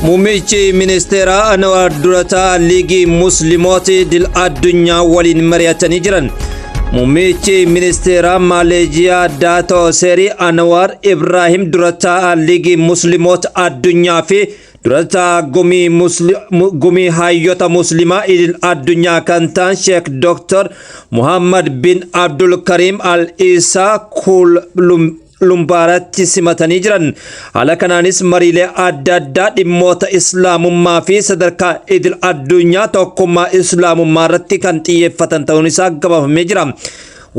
Muummichi ministeeraa Anwaar Durataa Liigii Musliimoota Idil Addunyaa waliin mari'atanii jiran. Muummichi ministeeraa Maaleeziyaa Daatoo Seerii Anwaar Ibraahim Durataa Liigii Musliimoota Addunyaa fi Durataa Gumii Hayyoota Muslimaa Idil Addunyaa kan ta'an Sheek Dr. Muhammad bin Abdul Karim Al Isaa Lumpaaratti simatanii jiran. Haala kanaanis mariilee adda addaa dhimmoota Islaamummaa fi sadarkaa idil addunyaa tokkummaa Islaamummaa irratti kan xiyyeeffatan ta'uun isaa gabaafamee jira.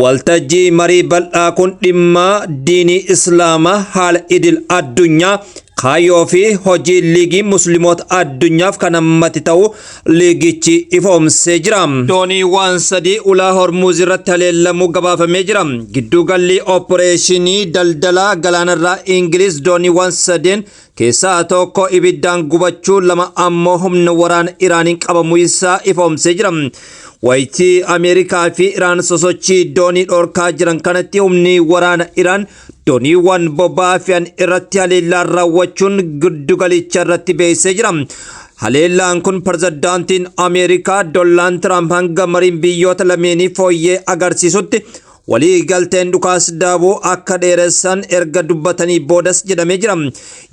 Waltajjii marii bal'aa kun dhimma diinii Islaamaa haala idil addunyaa kaayyoo fi hojii Liigii Musliimoota Addunyaaf kan hammate ta'uu liigichi ifoomsee jira. Dooniiwwan sadii ulaa Hormuuz irratti haleellamuu gabaafamee jira. Gidduugalli Oppireeshinii Daldalaa Galaanarraa Ingiliz dooniiwwan sadeen keessaa tokko ibiddaan gubachuu lama ammoo humna waraana Iraaniin qabamuu isaa ifoomsee jira. Wayitii Ameerikaa fi Iraan sosochii doonii dhorkaa jiran kanatti humni waraana Iraan dooniiwwan boba'aa fe'an irratti haleellaa raawwachuun giddugalicha irratti beeksisee jira. Haleellaan kun pirezidaantiin Ameerikaa Doonaald Tiraamp hanga mariin biyyoota lameenii fooyyee agarsiisutti walii galteen dhukaas daabuu akka dheeressan erga dubbatanii boodas jedhamee jira.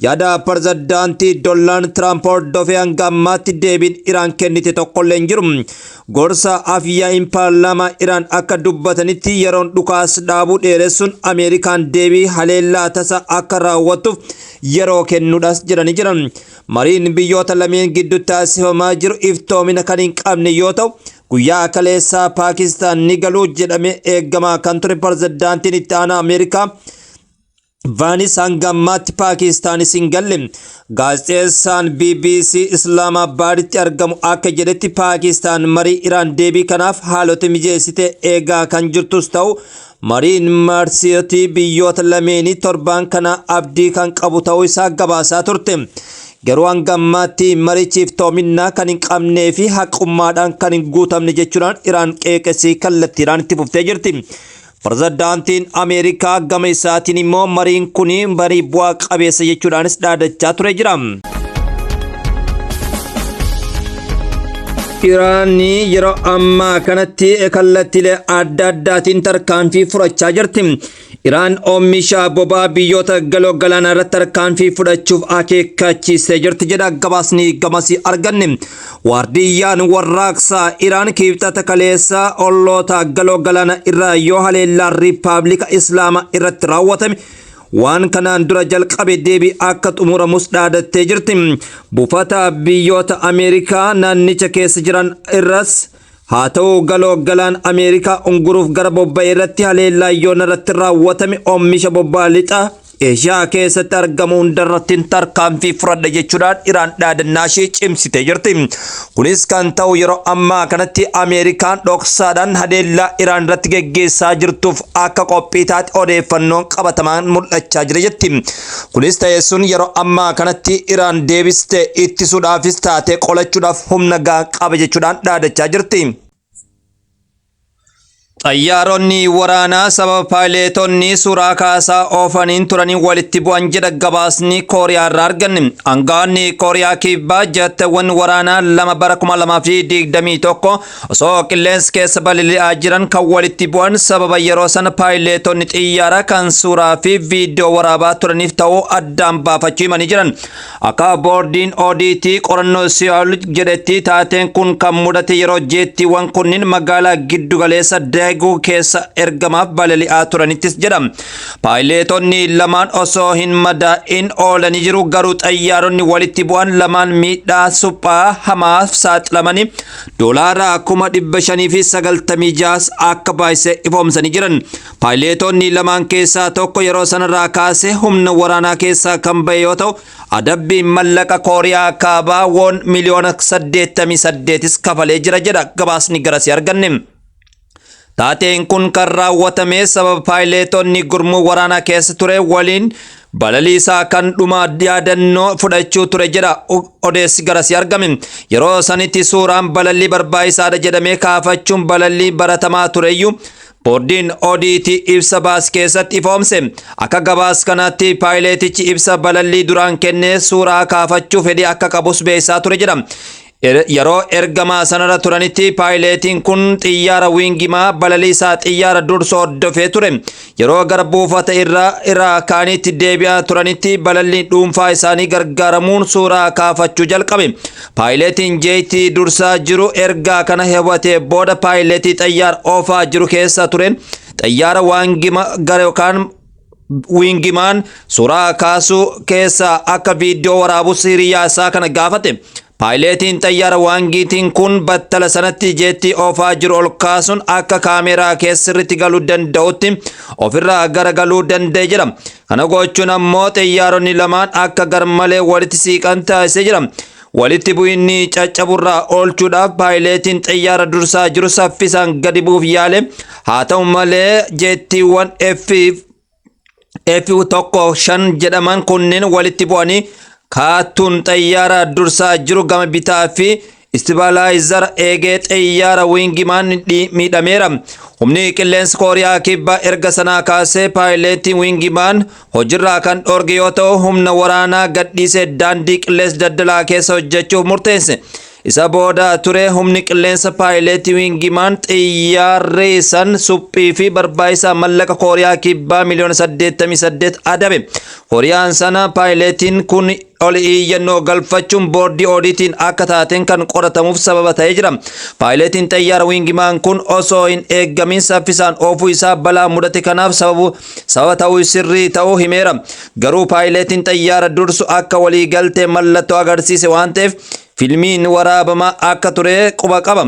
Yaada pirezidaantii Doonaald Tiraamp hordofee hanga ammaatti deebiin Iraan kennite tokkollee hin jiru. Gorsa afyaa'iin paarlaamaa Iraan akka dubbatanitti yeroon dhukaas dhaabuu dheeressuun Ameerikaan deebii haleellaa tasa akka raawwattuuf yeroo kennuudhaas jedhanii jiran. Mariin biyyoota lameen gidduutti taasifamaa jiru iftoomina kan hin qabne yoo ta'u, guyyaa kaleessaa Paakistaan ni galuu jedhamee eegamaa kan ture pirezidaantiin itti aanaa Ameerikaa Vaanis hanga ammaatti Paakistaanis hin galle. Gaazexeessaan BBC Islaamabaaditti argamu akka jedhetti Paakistaan marii Iraan deebii kanaaf haalota mijeessite eegaa kan jirtus ta'u mariin marsiitii biyyoota lameenii torbaan kana abdii kan qabu ta'uu isaa gabaasaa turte. Garuu hanga ammaatti marichi iftoominaa kan hin qabnee fi haqummaadhaan kan hin guutamne jechuudhaan Iraan qeeqesii kallattiidhaan itti fuftee jirti. Pirezidaantiin Ameerikaa gama isaatiin immoo mariin kun marii bu'aa qabeessa jechuudhaanis dhaadachaa ture jira. Iraan yeroo ammaa kanatti kallattiilee adda addaatiin tarkaanfii fudhachaa jirti. Iraan oomisha boba'aa biyyoota galoo galaanaa irratti tarkaanfii fudhachuuf akeekkachiistee jirti jedha gabaasni gamasii arganne. Waardiyyaan warraaqsaa Iraan kibxata kaleessa olloota galoo galaana irraa yoo haleellaan Riippaabilika Islaamaa irratti raawwatame waan kanaan dura jalqabe deebii akka xumuramus dhaadattee jirti. Buufata biyyoota Ameerikaa naannicha keessa jiran irras haa ta'u galoo galaan Ameerikaa unguruuf gara bobba'e irratti haleellaa yoon irratti raawwatame oomisha bobba'aa lixa Eeshiyaa keessatti argamu hundarratti tarkaanfii fudhadha jechuudhaan Iraan dhaadannaa ishee cimsitee jirti. Kunis kan ta'u yeroo ammaa kanatti Ameerikaan dhoksaadhaan haleellaa Iraan irratti geggeessaa jirtuuf akka qophii taate odeeffannoon qabatamaan mul'achaa jira jetti. Kunis ta'e sun yeroo ammaa kanatti Iraan deebiste ittisuudhaafis taate qolachuudhaaf humna gahaa qaba jechuudhaan dhaadachaa jirti. Xayyaaronni waraanaa sababa paayileetonni suuraa kaasaa oofaniin turanii walitti bu'an jedha gabaasni Kooriyaa irraa arganne. Aangaa'onni Kooriyaa Kibbaa jetteewwan waraanaa lama bara 2021 osoo qilleensa keessa balali'aa jiran kan walitti bu'an sababa yeroo sana paayileetonni xiyyaaraa kan suuraa fi viidiyoo waraabaa turaniif ta'uu addaan baafachuu himanii jiran. Akka boordiin ODT qorannoo Si'ool jedhetti taateen kun kan mudate yeroo jeettiiwwan kunniin magaalaa giddugaleessa Daeguu keessa ergamaaf balali'aa turanittis jedha. Paayileetonni lamaan osoo hin madaa'in oolanii jiru, garuu xayyaaronni walitti bu'an lamaan miidhaa suphaa hamaaf saaxilamanii doolaara 596,000 akka baay'isee ifoomsanii jiran. Paayileetonni lamaan keessaa tokko yeroo sanarraa kaasee humna waraanaa keessaa kan ba'e yoo ta'u, adabbiin mallaqa Kooriyaa Kaabaa woon miliyoona 88 kafalee jira jedha gabaasni garasii arganne. Taateen kun kan raawwatame sababa paayileetonni gurmuu waraanaa keessa ture waliin balaliisaa kan dhuma yaadannoo fudhachuu ture jedha odeessi garasii argame. Yeroo sanitti suuraan balallii barbaachisaadha jedhamee kaafachuun balallii baratamaa tureyyuu Boordiin Odiitii ibsa baas keessatti ifoomse. Akka gabaas kanaatti paayileetichi ibsa balallii duraan kennee suuraa kaafachuuf fedhii akka qabus beeksisaa ture jedha. Yeroo ergamaa sanarra turanitti paayileetiin kun xiyyaara Wiingimaa balaliisaa xiyyaara dursu hordofee ture. Yeroo gara buufata irraa kaanitti deebi'aa turanitti balalliin dhuunfaa isaanii gargaaramuun suuraa kaafachuu jalqabe. Paayileetiin jeetii dursaa jiru ergaa kana hubatee booda paayileetii xiyyaara oofaa jiru keessa ture. Xiyyaara waangima gara yookaan Wiingimaan suuraa kaasuu keessa akka viidiyoo waraabus hiriyaa isaa kana gaafate. Paayileetiin xayyaara waangiitiin kun battala sanatti jeettii oofaa jiru ol kaasuun akka kaameraa keessa sirriitti galuu danda'utti ofirraa garagaluu danda'e jira. Kana gochuun ammoo xiyyaaronni lamaan akka garmalee walitti siiqan taasisee jira. Walitti bu'inni caccaburraa oolchuudhaaf paayileetiin xiyyaara dursaa jiru saffisaan gadi bu'uuf yaale. Haa ta'u malee, jeettiiwwan F-15 jedhaman kunneen walitti bu'anii kaattuun xayyaara dursaa jiru gama bitaa fi istibaalaayizara eegee xiyyaara Wiingimaan miidhameera. Humni qilleensa Kooriyaa Kibbaa erga sanaa kaasee paayileetiin Wiingimaan hojiirraa kan dhoorge yoo ta'u, humna waraanaa gadhiisee daandii qilleensa daldalaa keessa hojjechuuf murteesse. Isa booda ture humni qilleensa paayileetii Wiingimaan xiyyaarri san suphii fi barbaachisaa mallaqa Kooriyaa Kibbaa miliyoona 88 adabe. Kooriyaan sana paayileetiin kun ol iyyannoo galfachuun boordii oodiitiin akka taateen kan qoratamuuf sababa ta'ee jira. Paayileetiin xayyaara Wiingimaan kun osoo hin eeggamin saffisaan oofuu isaa balaa mudate kanaaf sababa ta'uu sirrii ta'uu himeera. Garuu paayileetiin xayyaara dursu akka waliigaltee mallattoo agarsiise waan ta'eef filmiin waraabamaa akka ture quba qaba.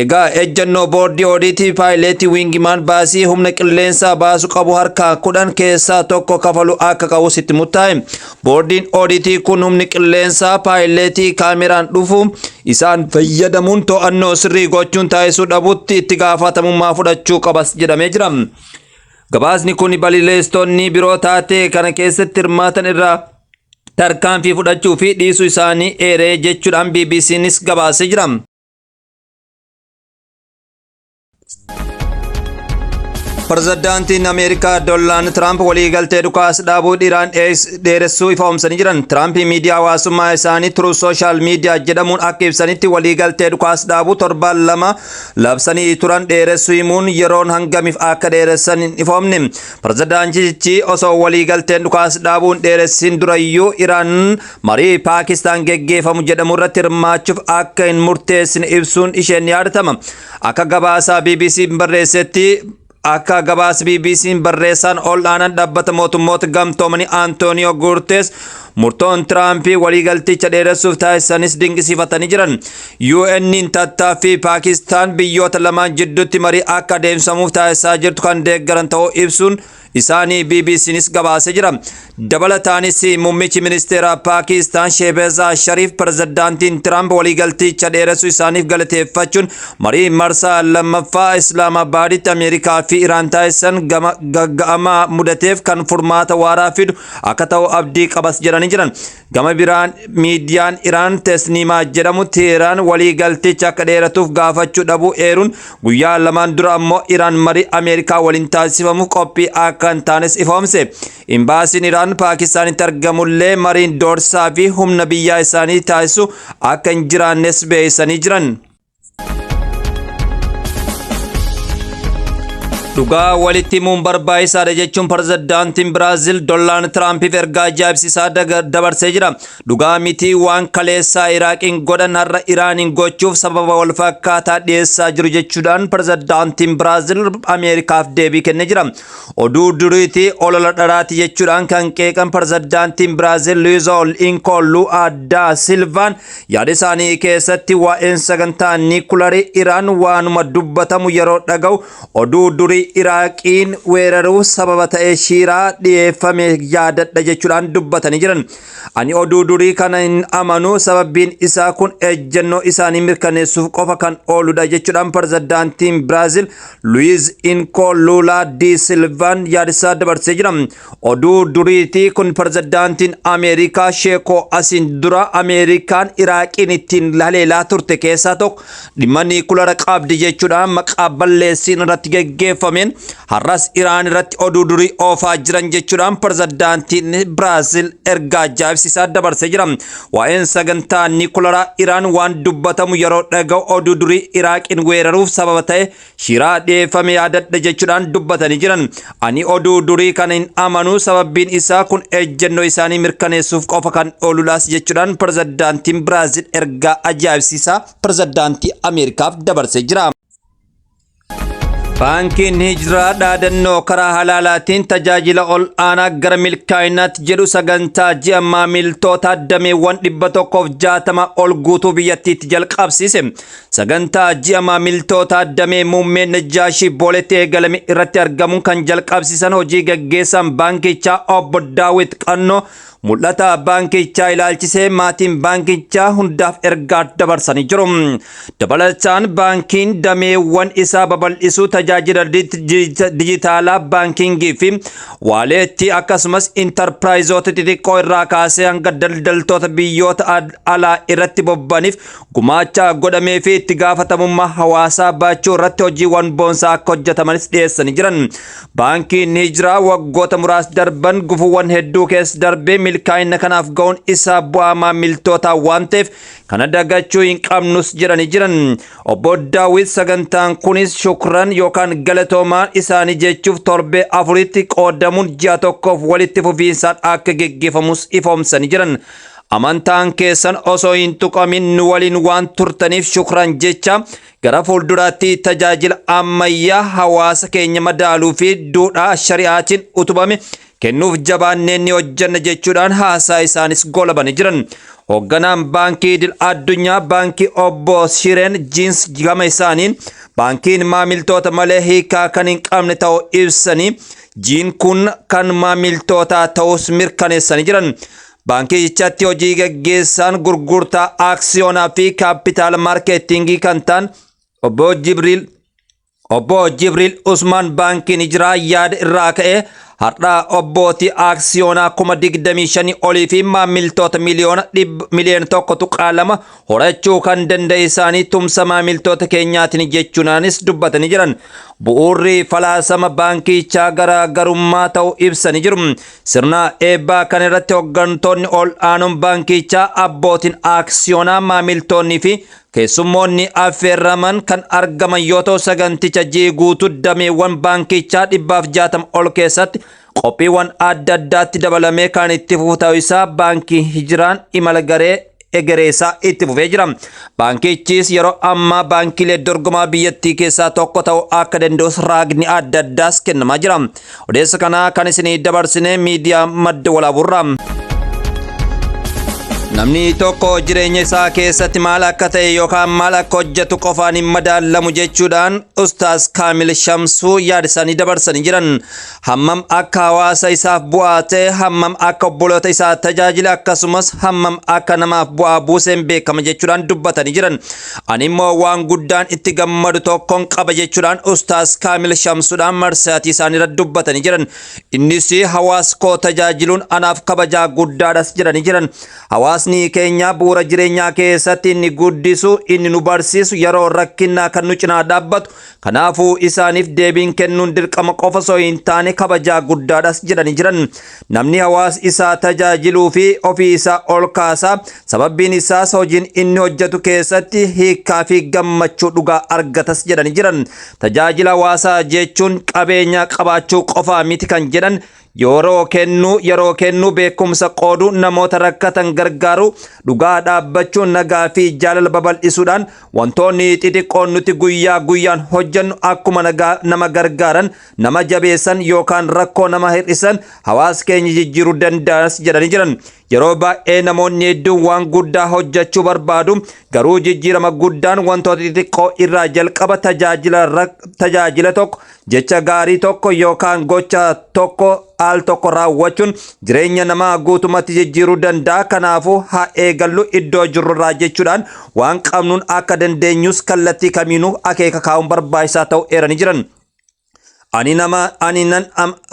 Egaa ejjennoo boordii oodiitii paayileetii Wiingimaan baasii humna qilleensaa baasu qabu harkaa 10 keessaa tokko kafalu akka qabus itti murtaa'e. Boordiin oodiitii kun humni qilleensaa paayileetii kaameraan dhufu isaan fayyadamuun to'annoo sirrii gochuun taasisuu dhabutti itti gaafatamummaa fudhachuu qabas jedhamee jira. Gabaasni kun balaleessitoonni biroo taatee kana keessatti hirmaatan irraa tarkaanfii fudhachuu fi dhiisuu isaanii eeree jechuudhaan BBCnis gabaasee jira. Pirezidaantiin Ameerikaa Doonaald Tiraamp waliigaltee dhukaasa dhaabuu Iraan dheeressuu ifoomsanii jiran. Tiraamp miidiyaa hawaasummaa isaanii Truth Social Media jedhamuun akka ibsanitti, waliigaltee dhukaasa dhaabuu torban 2 labsanii turan dheeressuu himuun yeroon hangamiif akka dheeressan hin ifoomne. Pirezidaantichi osoo waliigalteen dhukaasa dhaabuun dheeressin durayyuu Iraan marii Paakistaan geggeeffamu jedhamu irratti hirmaachuuf akka hin murteessine ibsuun isheen yaadatama. Akka gabaasaa BBC barreessetti, akka gabaasa BBC'n barreessaan ol aanaan dhaabbata mootummoota gamtoomanii Antooniyoo Guterres murtoon Tiraampii waliigalticha dheeressuuf taasisanis dinqisiifatanii jiran. UN'n tattaaffii Paakistaan biyyoota lamaan jidduutti marii akka adeemsifamuuf taasisaa jirtu kan deeggaran ta'uu ibsuun isaanii BBCnis gabaasee jira. Dabalataanis muummichi ministeera Paakistaan Shehbaz Sharif pirezidaantiin Tiraamp waliigalticha dheeressuu isaaniif galateeffachuun marii marsaa lammaffaa Islaamabaaditti Ameerikaa fi Iraan taasisan gama gagga'amaa mudateef kan furmaata waaraa fidu akka ta'u abdii qabas jedhanii jiran. Gama biraan miidiyaan Iraan Tesniimaa jedhamu Teheraan waliigalticha akka dheeratuuf gaafachuu dhabuu eeruun, guyyaa lamaan dura ammoo Iraan marii Ameerikaa waliin taasifamuuf qophii akka hin taanes ifoomse. Imbaasiin Iraan Paakistaanitti argamullee mariin doorsisaa fi humna biyyaa isaanii taasisu akka hin jiraannes beeksisanii jiran. Dhugaa walitti himuun barbaachisaadha jechuun pirezidaantiin Biraazil Doonaald Tiraampiif ergaa ajaa'ibsiisaa dabarsee jira. Dhugaa miti, waan kaleessaa Iraaqiin godhan har'a Iraaniin gochuuf sababa wal fakkaataa dhiyeessaa jiru jechuudhaan pirezidaantiin Biraazil Ameerikaaf deebii kennee jira. Oduu duriitii, olola dharaati jechuudhaan kan qeeqan pirezidaantiin Biraazil Luiz Inacio Lula da Silvaan yaada isaanii keessatti waa'een sagantaa niikularii Iraan waanuma dubbatamu yeroo dhaga'u oduu durii Iraaqiin weeraruu sababa ta'e shiiraa dhiyeeffame yaadadha jechuudhaan dubbatanii jiran. Ani oduu durii kana hin amanu, sababbiin isaa kun ejjennoo isaanii mirkaneessuuf qofa kan ooludha jechuudhaan pirezidaantiin Biraazil Luiz Inacio Lula da Silvaan yaada isaa dabarsee jira. Oduu duriitii kun pirezidaantiin Ameerikaa sheekoo asiin dura Ameerikaan Iraaqiin ittiin haleelaa turte keessaa tokko dhimma niikulara qabdi jechuudhaan maqaa balleessiin irratti geggeeffame. taasifameen har'as Iraan irratti oduu durii oofaa jiran jechuudhaan pirezidaantiin Biraazil ergaa ajaa'ibsiisaa dabarsee jira. Waa'een sagantaa niikularaa Iraan waan dubbatamu yeroo dhaga'u oduu durii Iraaqiin weeraruuf sababa ta'e shiraa dhiyeeffame yaadadha jechuudhaan dubbatanii jiran. Ani oduu durii kana hin amanu, sababbiin isaa kun ejjennoo isaanii mirkaneessuuf qofa kan oolulaas jechuudhaan pirezidaantiin Biraazil ergaa ajaa'ibsiisaa pirezidaantii Ameerikaaf dabarsee jira. Baankiin Hijiraa dhaadannoo karaa halaalaatiin tajaajila ol aanaa gara milkaa'inaatti jedhu sagantaa ji'a maamiltoota dameewwan 160 ol guutuu biyyattiitti jalqabsiise. Sagantaa ji'a maamiltoota damee muummee Najjaashii Booletti eegalame irratti argamuun kan jalqabsiisan hojii gaggeessaan baankichaa obbo Daawit Qannoo mul'ata baankichaa ilaalchisee maatiin baankichaa hundaaf ergaa dabarsanii jiru. Dabalataan baankiin dameewwan isaa babal'isuu, tajaajila dijitaalaa baankingii fi waaleetti, akkasumas intarpiraayizoota xixiqqoo irraa kaasee hanga daldaltoota biyyoota alaa irratti bobba'aniif gumaacha godhamee fi itti gaafatamummaa hawaasaa baachuu irratti hojiiwwan boonsaa akka hojjetamanis dhiyeessanii jiran. Baankiin Hijiraa waggoota muraasa darban gufuuwwan hedduu keessa darbee milkaa'ina kanaaf ga'uun isaa bu'aa maamiltootaa waan ta'eef kana dagachuu hin qabnus jedhanii jiran. Obbo Daawit sagantaan kunis shukran yookaan galatoomaan isaanii jechuuf torbee afuritti qoodamuun ji'a tokkoof walitti fufiinsaan akka geggeeffamus ifoomsanii jiran. Amantaan keessan osoo hin tuqamin nu waliin waan turtaniif shukran jecha, gara fuulduraatti tajaajila ammayyaa hawaasa keenya madaaluu fi duudhaa shari'aatiin utubame kennuuf jabaannee ni hojjanna jechuudhaan haasaa isaanis golabanii jiran. Hoogganaan baankii idil addunyaa baankii obbo Shireen Jiins gama isaaniin baankiin maamiltoota malee hiikaa kan hin qabne ta'uu ibsanii, jiin kun kan maamiltootaa ta'us mirkaneessanii jiran. Baankichatti hojii gaggeessaan gurgurtaa aaksiyoonaa fi capital marketingii kan ta'an obbo Jibriil Usmaan baankiin Hijiraa yaada irraa ka'ee har'a abbootii aaksiyoonaa 25,000 olii fi maamiltoota 1.2 miliyoona horachuu kan danda'e isaanii tumsa maamiltoota keenyaatiin jechuunaanis dubbatanii jiran. Bu'uurri falaasama baankichaa garaagarummaa ta'uu ibsanii jiru. Sirna eebbaa kan irratti hooggantoonni ol aanoon baankichaa, abbootiin aaksiyoonaa, maamiltoonnii fi keessummoonni affeerraman kan argaman yoo ta'u, saganticha ji'i guutuu dameewwan baankichaa 160 ol keessatti qophiiwwan adda addaatti dabalamee kan itti fufu ta'uu isaa baankii Hijiraan imala garee egereesaa itti fufee jira. Baankichis yeroo ammaa baankiilee dorgomaa biyyattii keessaa tokko ta'uu akka danda'us raagni adda addaas kennamaa jira. Odeessa kanaa kan isinii dabarsine miidiyaa Madda Walaaburraa. Namni tokko jireenya isaa keessatti maal akka ta'e yookaan maal akka hojjetu qofaan hin madaalamu jechuudhaan Ustaaz Kaamil Shamsuu yaada isaanii dabarsanii jiran. Hammam akka hawaasa isaaf bu'aa ta'e, hammam akka obboloota isaa tajaajile, akkasumas hammam akka namaaf bu'aa buuseen beekama jechuudhaan dubbatanii jiran. Ani immoo waan guddaan itti gammadu tokkoon qaba jechuudhaan Ustaaz Kaamil Shamsuudhaan marsaatii isaanii irra dubbatanii jiran. Innis hawaasa koo tajaajiluun anaaf kabajaa guddaadhas jedhanii jiran. Hawaasni keenya bu'uura jireenyaa keessatti inni guddisu, inni nu barsiisu, yeroo rakkinaa kan nu cinaa dhaabbatu. Kanaafuu isaaniif deebiin kennuun dirqama qofa osoo hin taane kabajaa guddaadhas jedhanii jiran. Namni hawaasa isaa tajaajiluu fi ofii isaa ol kaasa. Sababbiin isaas hojiin inni hojjetu keessatti hiikaa fi gammachuu dhugaa argatas jedhanii jiran. Tajaajila hawaasaa jechuun qabeenya qabaachuu qofaa miti kan jedhan, yeroo kennuu, beekumsa qooduu, namoota rakkatan gargaaru, dhugaa dhaabbachuu, nagaa fi jaalala babal'isuudhaan wantoonni xixiqqoon nuti guyyaa guyyaan hojjennu akkuma nagaa nama gargaaran, nama jabeessan yookaan rakkoo nama hir'isan hawaasa keenya jijjiiruu danda'as jedhanii jiran. Yeroo baay'ee namoonni hedduun waan guddaa hojjechuu barbaadu, garuu jijjiirama guddaan wantoota xixiqqoo irraa jalqaba. Tajaajila tokko, jecha gaarii tokko yookaan gocha tokko al tokko raawwachuun jireenya namaa guutumatti jijjiiruu danda'a. Kanaafuu haa eegallu iddoo jirrurraa jechuudhaan waan qabnuun akka dandeenyus kallattii kamiinuu akeeka kaa'uun barbaachisaa ta'uu eeranii jiran. Ani nama ani nan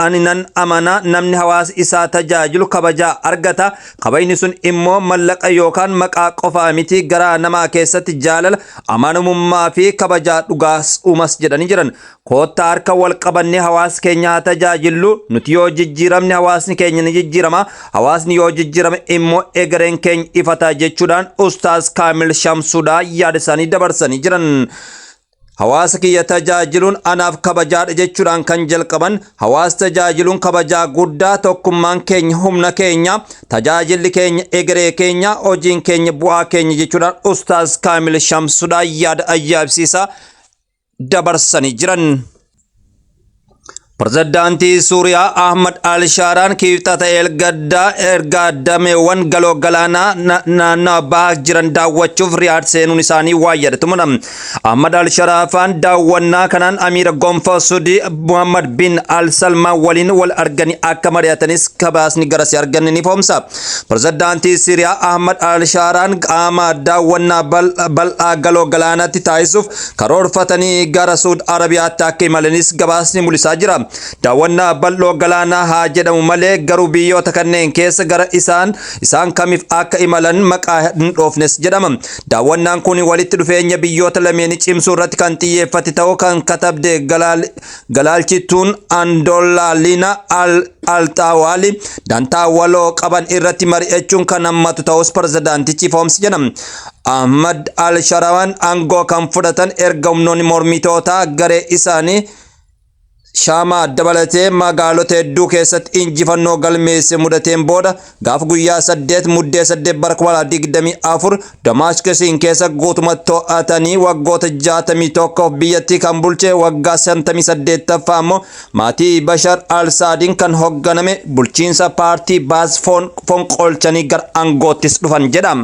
ani nan amana, namni hawaasa isaa tajaajilu kabajaa argata. Kabajni sun immoo mallaqa yookaan maqaa qofaa miti, garaa namaa keessatti jaalala, amanamummaa fi kabajaa dhugaas uumas jedhanii jiran. Koottaa harka wal qabannee hawaasa keenya haa tajaajillu. Nuti yoo jijjiiramne hawaasni keenya ni jijjiirama. Hawaasni yoo jijjiirame immoo egereen keenya ifata jechuudhaan Ustaaz Kaamil Shamsuudhaa yaada isaanii dabarsanii jiran. Hawaasa kiyya tajaajiluun anaaf kabajaadha jechuudhaan kan jalqaban, hawaasa tajaajiluun kabajaa guddaa, tokkummaan keenya humna keenya, tajaajilli keenya egeree keenya, hojiin keenya bu'aa keenya jechuudhaan Ustaaz Kaamil Shamsuudhaa yaada ajaa'ibsiisaa dabarsanii jiran. Pirezidaantii Suuriyaa Ahmad Al-Shaaraan Kibxata ergaddaa ergaa dameewwan galoo galaanaa naannawa bahaa jiran daawwachuuf Riyaad seenuun isaanii waa yaadatamudha. Ahmad Al-Sharaafaan daawwannaa kanaan Amiira gonfoo Sudii Muhammad bin Al-Salmaan waliin wal arganii akka mari'atanis gabaasni garasii arganne ni foomsa. Pirezidaantii Siiriyaa Ahmad Al-Shaaraan qaama daawwannaa bal'aa galoo galaanaatti taasisuuf karoorfatanii gara Suud Arabiyaatti akka imalanis gabaasni mul'isaa jira. Daawwannaa bal'oo galaanaa haa jedhamu malee garuu biyyoota kanneen keessa gara isaan kamiif akka imalan maqaa hin dhoofnes jedhama. Daawwannaan kun walitti dhufeenya biyyoota lameenii cimsuu irratti kan xiyyeeffate ta'uu kan katabde galaalchituun Andoolaaliina Alxaawaali, dantaa waloo qaban irratti mari'achuun kan hammatu ta'us pirezidaantichi ifoomsi jedhama. Ahmad Al-Sharawaan aangoo kan fudhatan erga humnoonni mormitootaa garee isaanii Shaamaa dabalatee magaalota hedduu keessatti injifannoo galmeesse mudateen booda, gaafa guyyaa 8 Muddee 8 bara 2024 Damaashkisiin keessa guutumatti to'atanii waggoota 61 biyyattii kan bulche, waggaa 58ffaa immoo maatii Bashar al-Saadiin kan hoogganame bulchiinsa paartii Baaz fonqolchanii gara aangoottis dhufan jedha.